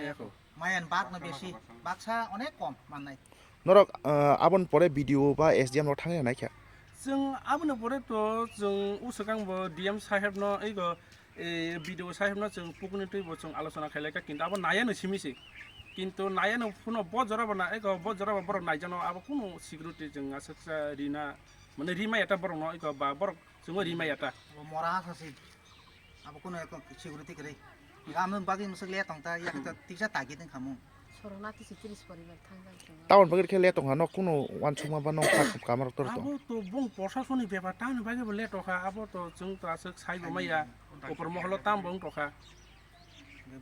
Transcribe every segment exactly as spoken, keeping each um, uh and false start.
maya ko. Maya ni bak no besi, baksa onek kom mannai. Norok, ah, aboni pore B D O ba S D M rok thangwi naikha? Chwng aboni pore to chwng usukang bo D M saheb no ego, eh, B D O saheb no chwng pukuni twi bo chwng alochona khailai kha, kintu abo naya no simi se. Kintu naya no phuno bo jora bo na ego, bo jora bo borok naijakno abo kunu security chwng aswksa rina, mane rimaya ta borok no ego ba borok chwngno rimaya ta. Abo mora sa se. Abo kunu eko security kwrwi. Gam bagwi mwswk le tong ta, yak ta tiksa tagi tong khamung. Corona tisi tris poribar thangkha chwng. Tamoni bagwi khe le tongkha, nok kunu uansukma ba nok kha kamar tor tong. Abo to bong prosasoni bepar, tamoni bagwi bo le tongkha, abo to chwng to aswk sai bo maya, upor moholo tam bo wng tongkha.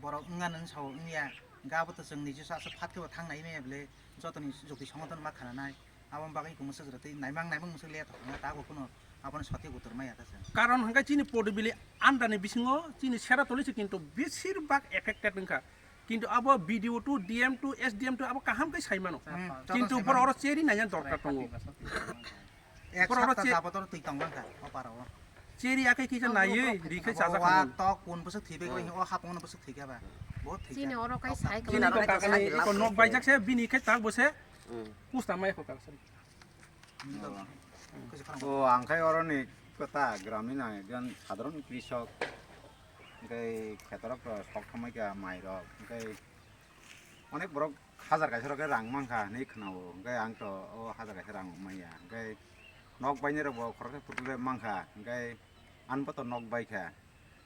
Borok wngya nang sao wngya, ga abo to chwng niji sa aswk phat khe bo thang nai maya bole, jotoni jukti songoton ma khana nai. Aboni bagwi kung mwswk rw twi naimang naimang mwswk le tongkha, tago kunu aboni soti utor maya ta chwng. Karon hwnkhe chini Potubili andani bisingo chini Seratoli se kintu besir bak affected wngkha. Kintu abo B D O to, D M to, S D M to abo kaham khe sai mano. Hmm, kintu joto sai borok mano. Oro cheri naiya dorkar tongo. Ek borok oro sapta che- jabot oro twi tong mangkha o parao. Cheri akai kisa naiwi ri khe chajak wa kha mano. Tok kun bwswk thwi bai o hapung no bwswk thwi kha ba. Bo thwi kha. Chini oro kai cycle. Chini oro to kai kakani cycle. Eko nok baijak se bini khe tak bo se. Hmm. Pusta mai kho kak sari. O, ang khai oroni kota gramina ekjon sadharon krisok. Hingke khetorok to sok thangbai kha mai rok. Hingke onek borok hajar kaisa rok khe rang mankha hinwi khwnao. Hingke ang to o hajar kaisa rang manya. Hingke nok bainai rok bo khoroksa phutu le mankha. Hingke ang bo to nok bai kha.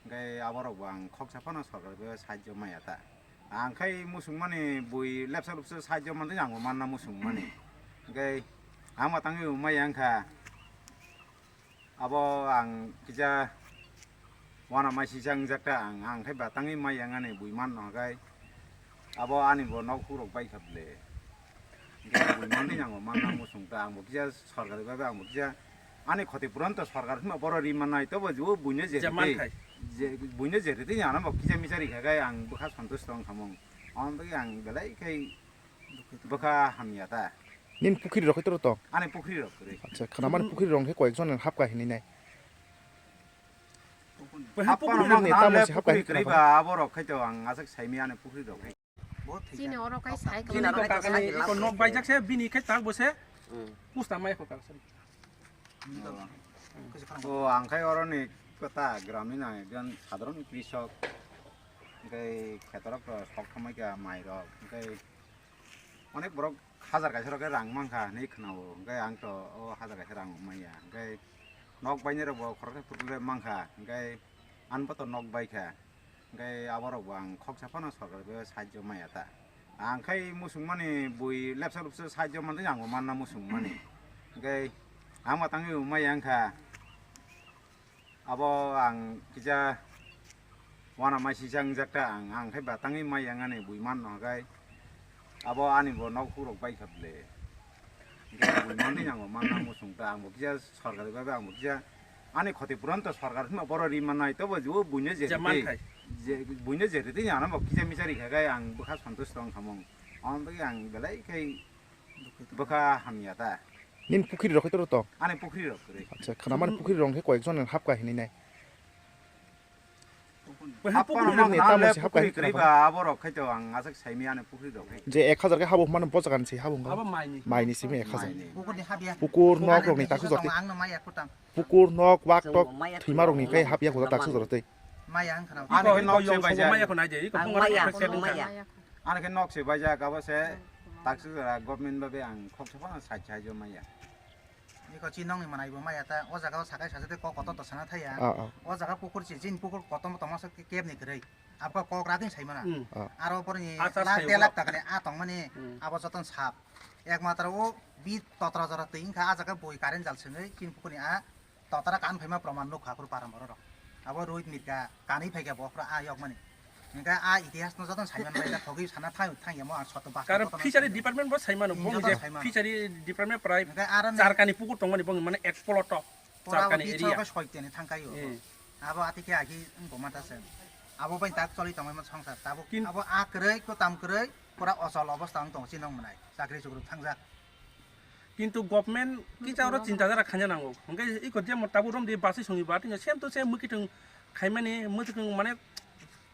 Hingke aborok bo ang khoksa phano sorkar bai sahajyo maya ta. Ang khai musungmani bui lepsa lupsa sahajyo mantwi ang bo manna musungmani. Hingke ang bo tangwi bo maya wngkha. Abo ang kisa wana maisisa wngjak ta ang, ang khai ba tangwi maya wngani bui manno hwnkhe. Abo ani bo nok hukrok bai kha bwle. Hingke bui manwi ang bo manna musung ta, ang bo kisa sorkari bai bai ang bo kisa ani khoti puron to sorkar hwnba boro ri mannai, tobo je o buino je je ri twi, manthai. Je buino je ri twi ano bo kisa micha ri kha khe ang bwkha santusto wng kha mung. Ang bagwi ang belai khai bwkha hamya ta. Nini pukhri rok khe toro tong? Ani pukhri rok kwrwi. Acha, khwnamani pukhri rok khe koyek jon hapkha hinwi nai. Hapkha pukhri rok neta mo se hapkha hinwi khna ba, abo rok khai to ang aswk saimi ani pukhri rok khai. Chini oro kai cycle. Chini to kakani eko nok baijak se bini khai tak bo se. Hmm. Pusta mai kho kak sari. O, ang khai oroni kota gramina ekjon sadharon krisok. Hingke khetorok to sok thangbai kha mai rok. Hingke onek borok hajar kaisa rok khe rang mankha hinwi khwnao. Hingke ang to o hajar kaisa rang manya. Hingke nok bainai rok bo khoroksa phutu le mankha. Hingke ang bo to nok bai kha. Hingke aborok bo ang khoksa phano sorkar bai sahajyo maya ta. Ang khai musungmani bui lepsa lupsa sahajyo mantwi ang bo manna musungmani. Hingke ang bo tangwi bo maya wngkha. Abo ang kisa wana maisisa wngjak ta ang, ang khai ba tangwi maya wngani bui manno hwnkhe. Abo ani bo nok hukrok bai kha bwle. Hingke bui manwi ang bo manna musung ta, ang bo kisa sorkari bai bai ang bo kisa ani khoti puron to sorkar hwnba boro ri mannai, tobo je o buino je je ri twi, manthai. Je buino je ri twi ano bo kisa micha ri kha khe ang bwkha santusto wng kha mung. Ang bagwi ang belai khai bwkha hamya ta. Nini pukhri rok khe toro tong? Ani pukhri rok kwrwi. Acha, khwnamani pukhri rok khe koyek jon hapkha hinwi nai. Hapkha pukhri rok neta mo se hapkha hinwi khna ba. Aborok khai to ang aswk saimi ani pukhri rok khai. Je ek hajar khe habo hwnmano bo jaga ni se habo wngkha. Abo maini. Maini simi ek hajar. Maini. Pukur nok rok ni takhu jotwi. Pukur nok wak tok thwima rok ni khai hapya kho takhu jotwi. Maya wngkha na. Ani nok se baijak. Maya kho nai de, iko bungara maya kho nai. Ani khe nok se baijak, abo se takswk jora government bai bai ang khoksa phano side side o maya. Iko chi nokni manai bo maya ta, o jaga o sakai sajak tei kok kotor to sana thaya. Ah, ah. O jaga pukur chi, chini pukur kotor tongma sa kebni kwrwi. Abkha kok ragwi sai mana. Hmm. Ah. Aro boroni lakh, derak lakh takani a tongmani abo joton sap. Ekmatro o bi totra jora twi wngkha, a jaga bui current jal swngwi chini pukurni a Totara kan phaima proman nukha aphuru param borok rok. Abo Rohit Mirka kanwi phaikha bo aphuru a yokmani. Hingkhe a itihas no jotono saiman bai da thogwi sana thang thang yamo ang soto bas. Karon fishery department bo saimano, hmm, bong je fishery department prai charkani pukur tongmani bong mane ek plot to charkani area. Pura area. Soiteni thangkayo. Hmm. Abo atike agi wngkoma ta se. Abo bai tak choli tongmani songsar. Abo a kwrwi, kwtam kwrwi, pura ochol obostha wng tongo, chini wng mwnai. Chakri chukri thangjak. Kintu government kisa oro chinta dara khaina nango. Hwnkhe iko jemon tabuk romdi basi songwi ba, tini same to same mwkhitwng khaimani, mwkhitwng mane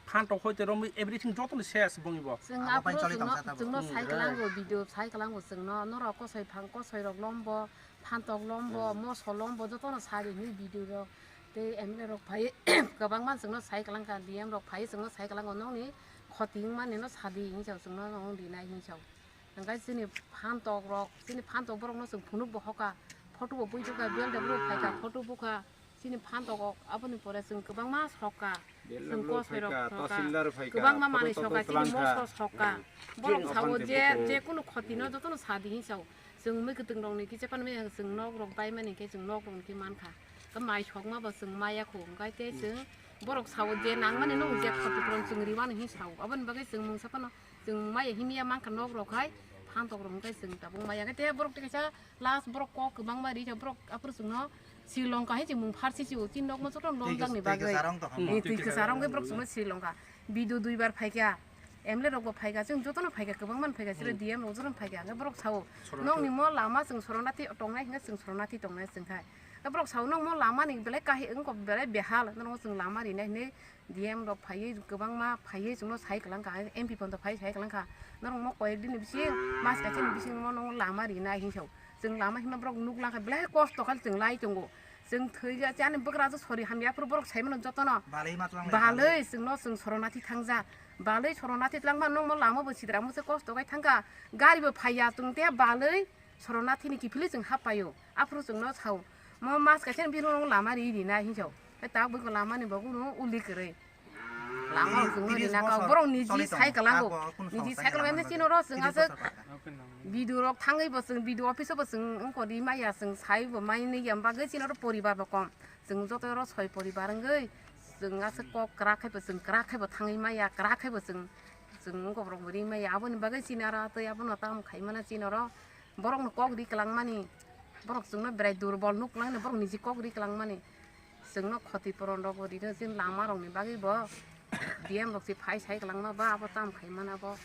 phan tok hoi te romwi everything jotono ses bongni bo. Chwng aphuru chwngno, chwngno sai kwlango, video sai kwlango chwngno, norok kosoi phang kosoi rok lombo, phan tok lombo, moso lombo, jotono sari hinwi video rok. Tei M L A rok phai kwbangma chwngno sai kwlangkha, D M rok phai chwngno sai kwlango, nokni khoti wngmani no sadi hinwi sao, chwngno nong rinai hinwi sao. Hingkhe chini phan tok rok, chini phan tok borok no chwng phunuk bo hoka, photo bo bui bukha, B L W phaikha, photo bukha, chini phan tok rok aboni pore chwng kwbangma sokha. Chwng kosoi rok soka. Kwbangma manwi soka, chini mosor soka. Borok sao je, je kunu khotino jotono sadi hin sao. Chwng mwi kwtwng rokni kisa panwi chwng nok rok bai mani khe chwng nok rokni khe mankha. Khe mai sokma bo chwng maya khu, hwnkhe tei chwng borok sao je nangmani no je khotipron chwng riwani hin sao. Aboni bagwi chwng mungsa phano chwng maya himya mankha nok rok hai phantok rok hwnkhe chwng tabuk maya khe tei borok tei kaisa last borok kok kwbangma ri borok aphuru chwngno Sri Lanka hai chwng mung pharsi si o chini nokmo joto longjak ni bagwi. Twi kwcharo wngkhe borok chwngno Sri Lanka. Bidu duibar phaikha. M L A rokbo phaikha, chwng jotono phaikha, kwbangmano phaikha, chwrai D M rok jotono phaikha, hwnkhe borok sao, "Nokni mo lama chwng Soronati tongnai, hwnkhe chwng Soronati tongnai," chwng khai. Hwnkhe borok sao, "Nokmo lamani belai kahi wngkha, belai behal, norokno chwng lama rinai," hwnwi D M rok phaiwi, kwbangma phaiwi chwngno sai kwlangkha, M P phanto phai sai kwlangkha, "Norokmo koyek dini bising, mas kaisani bisingno nokno lama rinai," hwnwi sao. Chwng lama himma borok nuk langkha, belai kosto khe chwng lai tongo. Chwng thwi ya, chani bwkra to sori hamya phuru borok sai mano jotono. Balai ma tlang lai, balai chwngno chwng Soronati thangjak. Balai Soronati tlangma nokno lama bo sidra mose kosto khai thangkha. Gari bo phaiya chwng te balai Soronati ni kiphilwi chwng hap paio. Aphuru chwngno sao. Mo mas kaisa ni bini lama ri rinai hinjao. Tei tabuk bo lama ni bo kunu uli kwrwi. Lama rok chwngno rina kha, borok niji sai kwlango. Niji sai kwlango, emne chini oro chwng aswk B D O rok thangwi bo chwng, B D O office o bo chwng wngkha ri maya, chwng sai bo mai nwi ya, bagwi chini oro poribar bo kom. Chwng joto oro soi poribar wngwi chwng aswk kok kwrak khai bo chwng, kwrak khai bo thangwi maya, kwrak khai bo chwng, chwng wngkha borok bo ri maya. Aboni bagwi chini oro tei abono tamo khai mano chini oro. Borokno kok ri kwlangmani, borok chwngno berai durbol nuk kwlangni, borok niji kok ri kwlangmani. Chwngno khoti puron rok bo rino, chini lama rokni bagwi bo D M rok se phai sai kwlangma ba abo tam khai mana bo.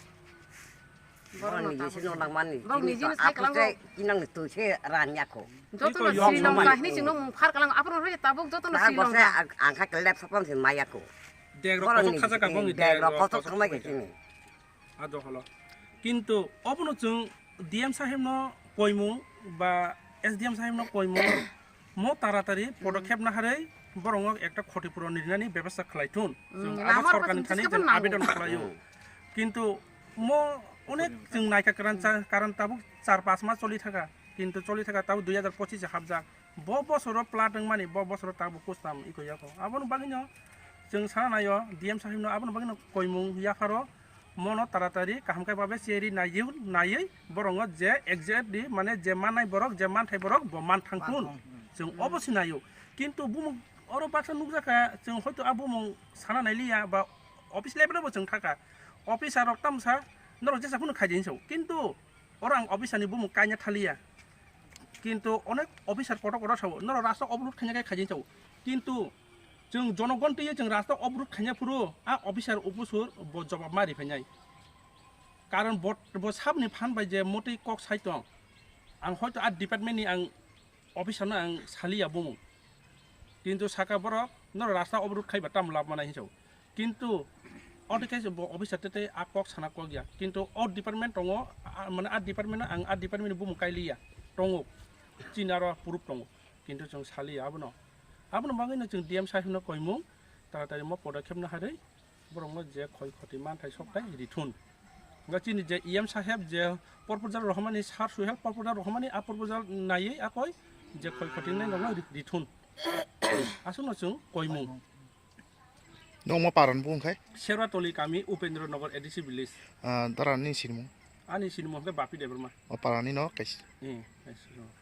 Borok niji se no nangmani, borok niji no sai kwlango. Kinang ni twi se ran yakho. Joto no Sri Lanka hini chwngno mung phar kwlango, aphuru roi tabuk joto no Sri Lanka. Ang kha lep sapon se maya ko. Deg rok kochok khaja ka bongni deg rok kochok khaja ka bongni. Ado holo. Kintu obono chwng D M sahebno koimung ba S D M sahebno koimung, mo taratari podokhep naharwi borokno ekta khoti puron rinani bebostha khlai thun. Chwng abo sorkarni thani chwng abedon khlaio. Kintu mo onek chwng naikha karan cha-, karan tabuk char pas mas choli thaka. Kintu choli thaka tabuk dui hazar pochis hapjak. Bo bosoro plat wngmani, bo bosoro tabuk kustam iko yako. Aboni bagwino chwng sana naio D M sahebno, aboni bagwino koimung yapharo mono taratari kaham khe babe cheri naiwi, naiwi borongo je exactly mane je mannai borok, je manthai borok bo man thang thun. Chwng obo se naio. Kintu bumung oro baksa nukjakha, chwng hoito a bumung sana nailiya ba office level bo chwng thaka. Officer rok tamsa norok jesa phano khaijani sao. Kintu oro ang officer ni bumung kaina thaliya. Kintu onek officer kotor kotor sao, norok rasta obrut khaina khe khaijani sao. Kintu chwng jonogon twiwi chwng rasta obrut khaina phuru a officer upusur bo jobab ma riphainai. Karon bo, bo sabni phan bai je motwi kok sai tong. Ang hoito a department ni ang officer no ang saliya bumung. Kintu saka borok norok rasta obrut khaiba tamo lab manai hinso. Kintu oro khe bo officer tete a kok sana kok ya. Kintu o department tongo, a, mane a department no ang a department ni bumung kailiya. Tongo. Chini aro proof tongo. Kintu chwng saliya abono. Abono bagwino chwng D M sahibno koimung, taratari mo podokhep naharwi borokno je khoi khoti manthai sokthai rithun. Hwnkhe chini je E M saheb je proposal rohormani, sar suhel proposal rohormani, a proposal naiwi akoi je khoi khoti nai rokno ri-, rithun. Aswkno chwng koimung. Nokma paran bo wngkhai? Serwatoli kami, Upendra Nagar A D C village. Ah, dara ni sinimung? Ani sinimung hwnkhe Bapi Debbarma. O parani no kaisa. Hmm, kaisa.